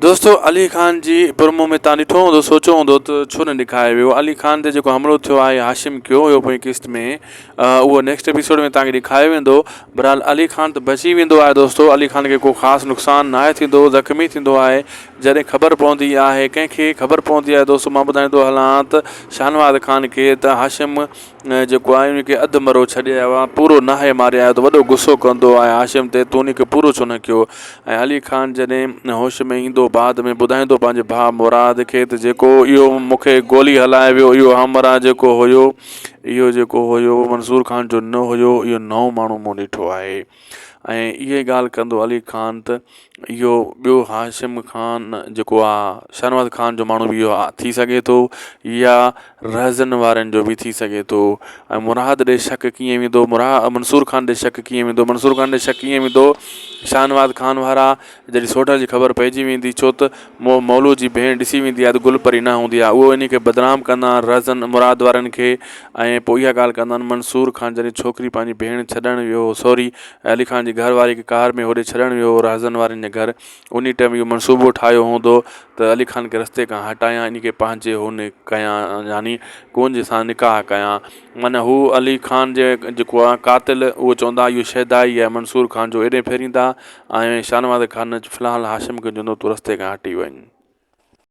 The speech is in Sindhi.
دوستو علي خان جي پرومو ۾ تان ڏٺو هوندو سوچيو هوندو ته ڇو نه ڏيکاريو ويو علي خان تي جيڪو حملو ٿيو آهي هاشم ڪيو هيو پوئين قسط ۾ اهو نيڪسٽ ايپيسوڊ ۾ تان کي ڏيکاريو ويندو بهرحال علي خان ته بچي ويندو آهي دوستو علي خان کي ڪو خاص نقصان ناهي ٿيندو زخمي ٿيندو آهي جڏهن خبر پوندي آهي ڪنهن کي خبر پوندي آهي دوستو مان ٻڌائيندو هلان ته شاهنواز خان کي ته هاشم جيڪو آهي ان کي اڌ مرو ڇڏي آيو آهي پورو ناهي ماري آيو ته وڏو غصو ڪندو آهي هاشم تي تون ان کي پورو ڇو نه ڪيو ۽ علي خان جڏهن هوش ۾ ايندو بعد ۾ ٻڌائيندو پنهنجي ڀاء مراد کي ته جيڪو اهو مون کي گولي هلائي ويو اهو همراهه جيڪو هيو اهو جيڪو هيو منصور خان جو نه هيو اهو نئون ماڻهو مون ڏٺو آهي ۽ اهي ڳالهه ڪندو علي خان ته اهو ٻيو هاشم خان جيڪو آ شاهنواز خان جو ماڻهو به اهو ٿي سگهي ٿو يا رهزن وارن جو به ٿي سگهي ٿو ۽ مراد ڏي شڪ ڪيئن ويندو مرا منصور خان ڏي شڪ ڪيئن ويندو منصور خان ڏي شڪ ڪيئن ويندو شاهنواز خان وارا جڏهن سوڍل جي خبر پئجي ويندي ڇو ته مولو جي ڀيڻ ڏسي ويندي آهي ته گل پري نه هوندي آهي اهو انهي کي بدنام ڪندا آهن رهزن مراد وارن کي ۽ پوء اها ڳالهه ڪندا آهن منصور خان جڏهن ڇوڪري پنهنجي ڀيڻ ڇڏڻ ويو هو سوري علي خان جي گهر واري کي ڪار ۾ هوڏي ڇڏڻ ويو هو رهزن وارن جي گهر انهي ٽائيم اهو منصوبو ٺاهيو هوندو ته علي خان کي رستي کان هٽايان انهي کي پنهنجي هن ڪيان يعني ڪونج سان نڪاح ڪيان معنيٰ هو علي خان جي جيڪو آهي قاتل اهو چوندا اهو شيدائي آهي منصور خان جو ايڏي ڦيريندا ۽ شاهنواز خان في الحال هاشم کي چوندو تون رستي کان هٽي وڃ.